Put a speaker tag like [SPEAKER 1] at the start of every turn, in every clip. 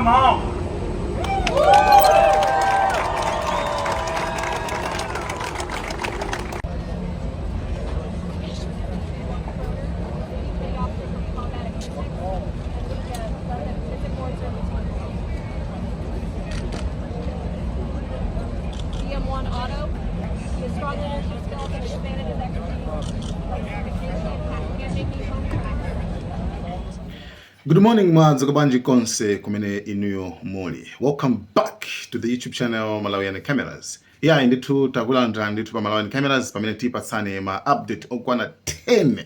[SPEAKER 1] 忙。
[SPEAKER 2] Good morning, mwadzuka bwanji konse kumene inuyo muli? Welcome back to the YouTube channel Malawian Cameras. Yeah, ndithu takulandirani ndithu pa Malawian Cameras pamene tipatsane ma update okwana 10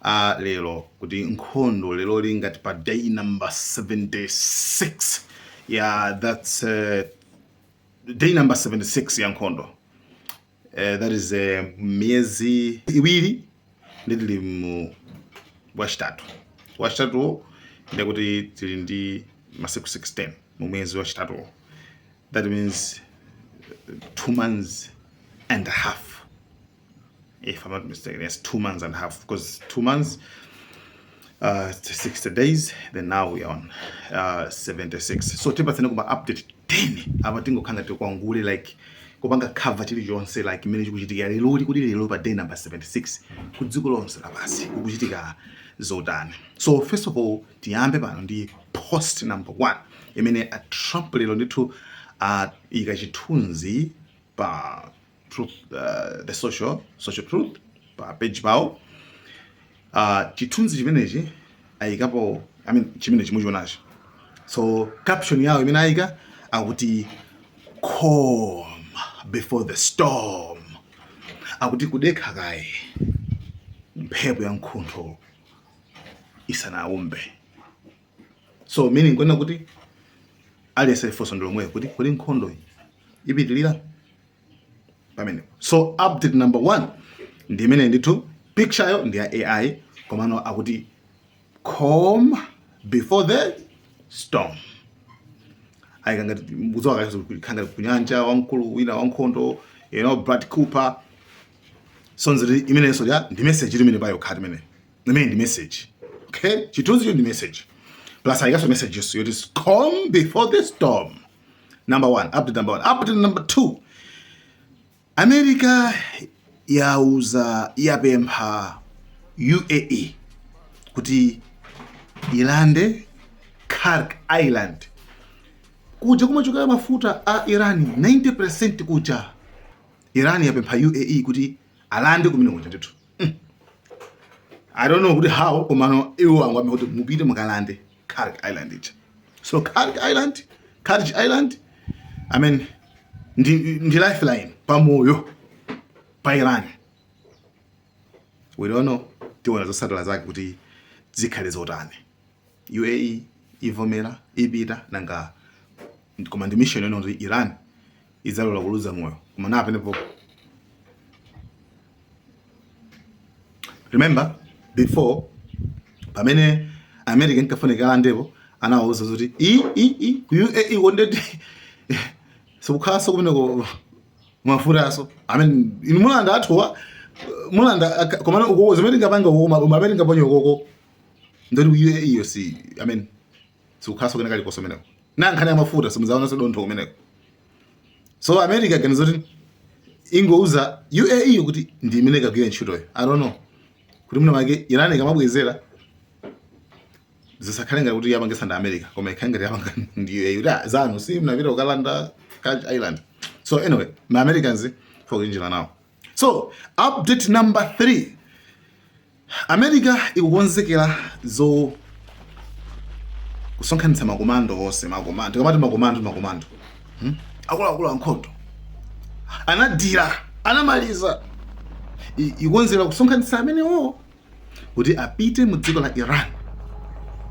[SPEAKER 2] a lero, kuti nkhondo lero lingati pa day number 76. Yeah, that's day number 76 ya nkhondo. That is miyezi 2 nditili mu wachitatu. Wachitatuwo ndekuti tili ndi masiku 16 mu mwezi wachitatuwo. That means 2 months and a half, if I'm not mistaken. Yes, 2 months and a half, because 2 months, 60 days, then now we are on 76. So tipatsane kuma update 10 apa, tingokhala tikwangule like kupanga cover chilichonse like imene chikuchitika lero, kuti lero pa day number 76 ku dziko lonse lapansi kukuchitika zotani. So first of all, tiyambe pano ndi post number 1 imene a Trump lero ndithu ayika chithunzi pa Truth, the social truth pa page pawo. Chithunzi chimenechi ayikapo, I mean, chimene chimuchionacho. So caption yawo imene ayika akuti "Calm before the storm", akuti kudekha kaye mphepo ya mkuntho isanawumbe. So meaning kwena kuti aliyense funso ndi lomweyo kuti nkhondo iyi ipitilira pamenepo. So update number one ndi imene ndithu, picture yo ndi ya AI, komano akuti "Calm before the storm". Ayika ngati mukudziwa kanga kunyanja, wamkulu wina wankhondo, Brad Cooper. So nziti imenenso ya ndi message imene payo khati imene ndi message. Okay, chithunzicho ndi message, plus ayikaso message yonso yoti "Calm before the storm". Number one, update number one. Update number two, America yauza, yapempha UAE kuti ilande Kharg Island, kuja kumachokera mafuta a Iran 90% kuja. Iran yapempha UAE kuti alande kumene kuja ndithu. I don't know kuti how, komano iwo angwame kuti mupite mukalande Kharg Island ija. So Kharg Island, Kharg Island, I mean, ndi lifeline pamoyo pa Iran. We don't know, tiona zotsatira zake kuti zikhale zotani. UAE ivomera, ipita nanga, koma ndi mission yona kuti Iran idzalola kuluza moyo? Koma na penepo, remember before pamene America inkafunika alandepo, anawauza kuti i i i ku UAE kondeti sikukhalanso kumeneko mafutaso. I mean, inu mulanda athuwa, mulanda, komano ukoko zimene tingapanga ukoko, amene tingaponye ukoko, ndoti ku UAE yo si, I mean, sikukhalanso kena kalikonso kumeneko na nkhani ya mafuta, simudzaonanso dontho kumeneko. So America ganiza kuti ingouza UAE kuti ndi imene ikagwira ntchitoyo. I don't know kuti mwina make Iran ikamabwezera zisakhale ngati kuti yapangisa ndi America, koma ikhale ngati yapanga ndi UAE, kuti ah, zanu si mnapita kukalanda Kharg Island. So anyway, ma Americans for kuchenjera nawo. So update number 3, America ikukonzekera zo kusonkhanitsa makomando onse, makomando, tikamati makomando, makomando, Akuluakulu ankhondo anadira, anamaliza. Ikonzera kusonkhanitsa amenewo kuti apite mu dziko la Iran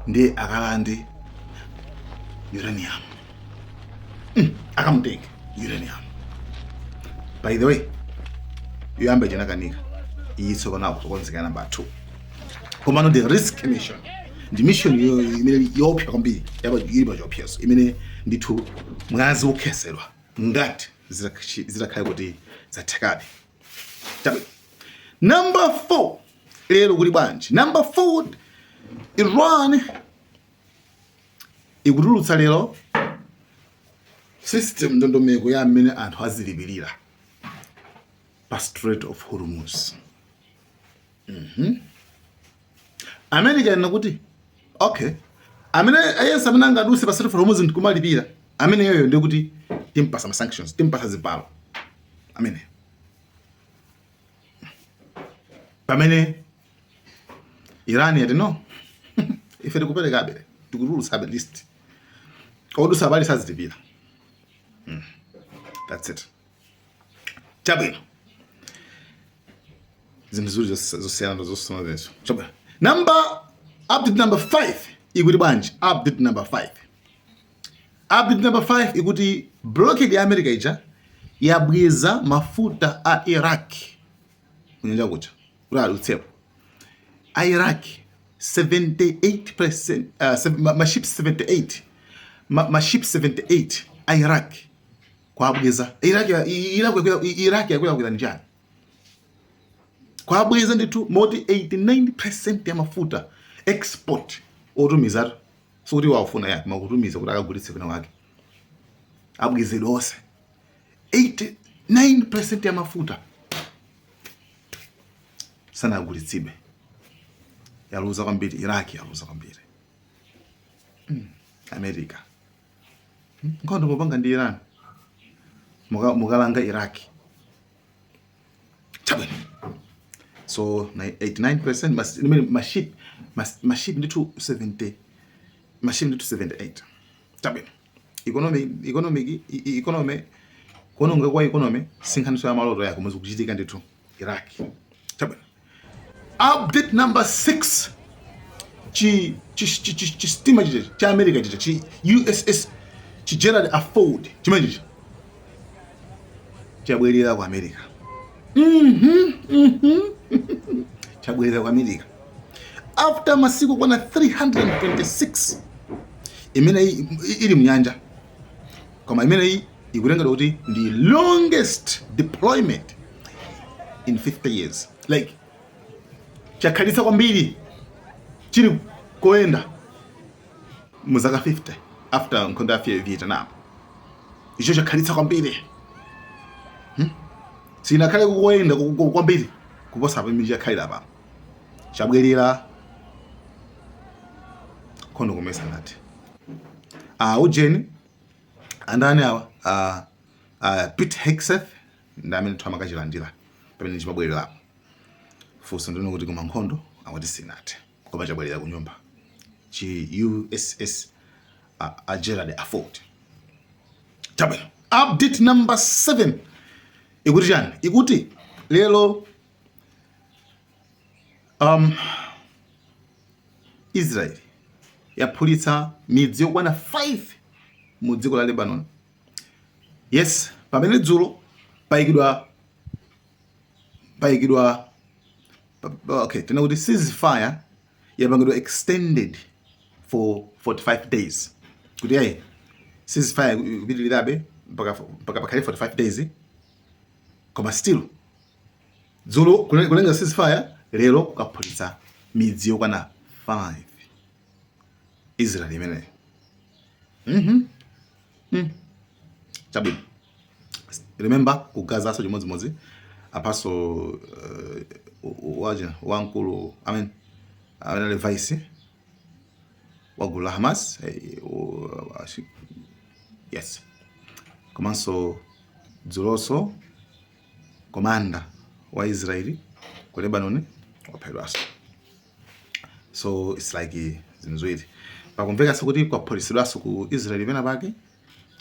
[SPEAKER 2] ndiye akalande uranium, akamutenge uranium. By the way, yoyamba chinakanika, iyi tsopano akukonzekera number 2. Komano the risk mission ndi mission imene yoopsa kwambiri, ili pa chiopsezo imene ndithu mwazi wokhesedwa ngati zitakhale kuti zathekabe. Chabwino, number 4 lero kuli bwanji? Number 4, Iran ikutulutsa lero System, ndondomeko ya mmene anthu azilipirira pa Strait of Hormuz. America yanena kuti okay, amene ayense amene angaduse pa Strait of Hormuz ndikumalipira, amene yoyo ndiye kuti timpasa ma sanctions, timpasa zibalo amene. Pamene Iran yati no, ife tikuperekabe, tikutulutsabe list, odusa pali sazilipira. That's it. Chabwino, zinthu ziwiri zosiyana zosiyana zimenezo. Chabwino, number update number 5 ikuti bwanji? Update number 5, update number 5 ikuti blockade ya America ija yabweza mafuta a Iraq kunyanja kuja kuti adutsepo. A Iraq 78%, maships 78, maships 78 a Iraq kwabweza. Iraq, Iraq, Iraq yakwera njani? Kwabweza ndithu moti 89% ya mafuta export otumiza, sikuti wafuna yake makutumiza kuti akagulitse kwina wake, abwezedwa onse. 89% ya mafuta sanagulitsidwe. Yaluza kwambiri Iraq, yaluza kwambiri. America, nkhondo mupanga ndi Iran, mukalanga Iraq. Chabwino, so 89%, maship, maship ndithu 70, maship ndithu 78. Chabwino, economy, economic economy, kuononga kwa economy sinkhaniso ya maloto yako muzikuchitika ndithu Iraq. Chabwino, update number 6, chi chi chi chi chi sitima chicha cha America chicha, chi USS chi Gerald R. Ford chimene chicha chabwerera ku America. Chabwerera ku America after masiku kwana 326 imene ili mnyanja, koma imeneyi ikutengedwa kuti ndi longest deployment in 50 years, like chakhalitsa kwambiri chili koyenda mu zaka 50 after nkhondo ya Vietnam. Icho chakhalitsa kwambiri, Sinakhale koyenda kwambiri kuposa pamene chakhalira pano. Chabwerera, nkhondo kumesa ngati ujeni andani awa, Pete Hegseth ndi amene nthu amakachilandira pamene chimabwererapo. Funso ndino kuti koma nkhondo akuti sinathe, koma chabwerera ku nyumba chi USS Gerald R. Ford. Chabwino, update number 7 ikuti chani? Ikuti lero Israel yaphulitsa midzi yokwana 5 mu dziko la Lebanon. Yes, pamene dzulo payikidwa, okay, tena kuti ceasefire yapangidwa extended for 45 days, kuti ayi, ceasefire ikupitirirabe mpaka pakhale 45 days. Koma still dzulo kulenga ceasefire, lero kukaphulitsa midzi yokwana 5, Israel imeneyo. Chabwino, remember ku Gaza so chimodzimodzi apaso waja wamkulu, I mean, amene ali vice wa gulu la Hamas, yes, komanso dzulonso commander wa Israeli ku Lebanon waphedwanso. So it's like zinthu ziwiri. Pakumvekanso kuti kwaphulitsidwanso ku Israel pena pake,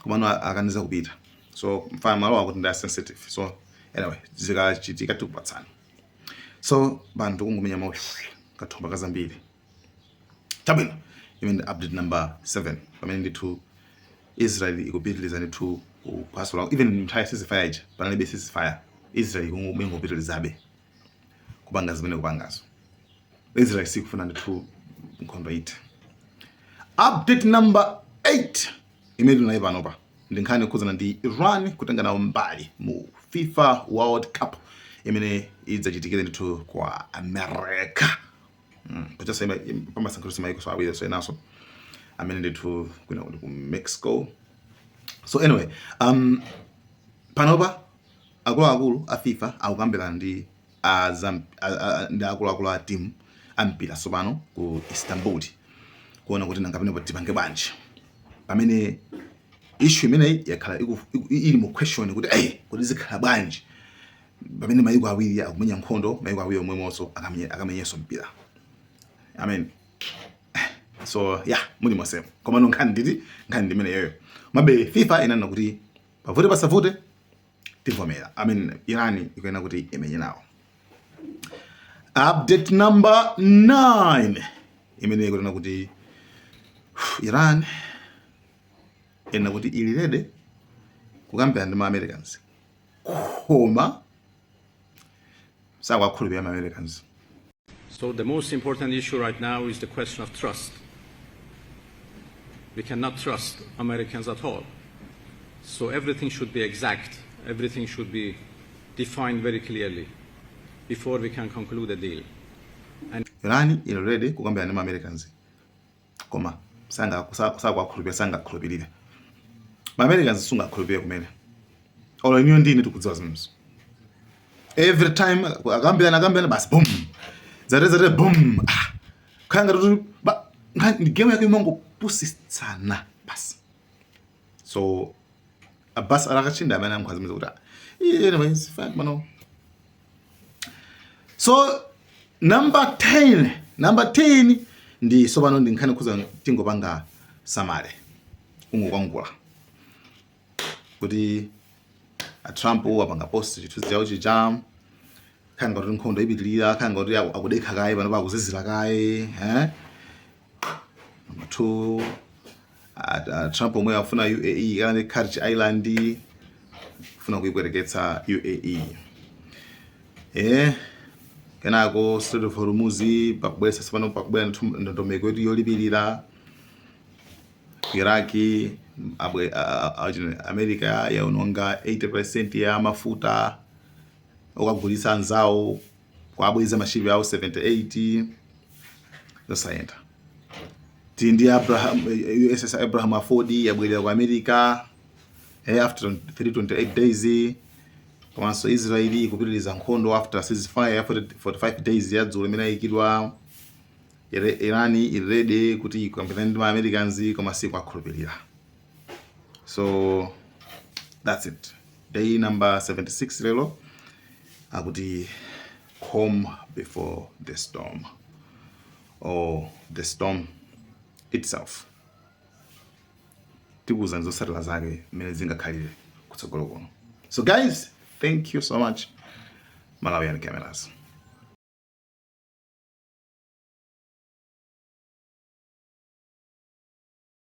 [SPEAKER 2] komano akaniza kupita. So mfana malo akuti ndi sensitive. So anyway, zikachitika tikupatsani. So bantu kungumenya mau kathumba kazambiri. Chabwino, imene update number 7, pamene ndithu Israel ikupitiliza ndithu kuphwasula. Even nthawi ya ceasefire ija panalibe ceasefire, Israel ikungopitilizabe kupanga zimene kupangazo. Israel sikufuna ndithu nkhondo ite. Update number 8 imene tinayi panopa ndi nkhani yokhudzana ndi Iran kutenga nawo mbali mu FIFA World Cup imene idzachitikire ndithu kwa America. Pachasa pamasankhidwe maiko so awiri so enaso amene ndithu kwina kuti ku Mexico. So anyway, panopa akuluakulu a FIFA akukambirana ndi ndi akuluakulu a team ampira sopano ku Istanbul, kuona kuti nanga pamenepo tipange bwanji, pamene issue imeneyi yakhala ili mu question kuti, hey, kuti zikhala bwanji pamene mayiko awiri akumenya nkhondo, mayiko awiri omwemonso akamenyenso mpira? I mean, so yeah, muli mosemo. Koma no, nkhani nditi, nkhani ndimene yoyo mabe FIFA inanena kuti pavute pasavute tivomera. I mean, Iran ikuyenera kuti imenye nawo. Update number 9 imene ikunena kuti Iran ena kuti ili ready kukambirana ndi ma Americans, koma sakuwakhulupirira ma Americans.
[SPEAKER 1] So the most important issue right now is the question of trust. We cannot trust Americans at all. So everything should be exact. Everything should be defined very clearly before we can conclude a deal.
[SPEAKER 2] Iran ili ready kukambirana ndi ma Americans, koma sakuwakhulupirira, sangakhulupirire ma Americans. Sungakhulupirire kumene, olo iniyo ndine tikudziwa zimenezo. Every time akambirana, akambirana, basi, boom, zate zate, boom. Ah, khala ngati kuti ndi game yake imangopusitsana basi. So Abbas Araghchi ndi amene ankhoza zimene kuti, ah, anyways, fine mano. So number 10, number 10 ndi sopano ndi nkhani khuza tingopanga summary, kungokwangula kuti a Trump apanga post chithunzi chawo chija, khala ngati nkhondo ipitilira, khala ngati akudekha kaye pano, pakuzizira kaye, eh. Number 2, Trump omwe afuna UAE kana Kharg Island, kufuna kuipwereketsa UAE, eh. Kenako Strait of Hormuz pakubweretsa sopano, pakubwera ndondomeko yoti yolipirira Iraki. Abwe America yaononga 80% ya mafuta okagulitsa anzawo, kuabweza mashipi awo 78 zosayenda. Tili ndi Abraham, USS Abraham Ford yabwerera ku America, after 328 days. Komanso Israeli ikupitiriza nkhondo after ceasefire ya 40 45 days ya dzulo imene ayikidwa. Iran ili ready kuti ikambirane ndi ma Americans, koma sikuwakhulupirira. So that's it. Day number 76 lero akuti calm before the storm or the storm itself. Tikuwuzani zotsatira zake mmene zingakhalire kutsogolo kuno. So guys, thank you so much. Malawian Cameras.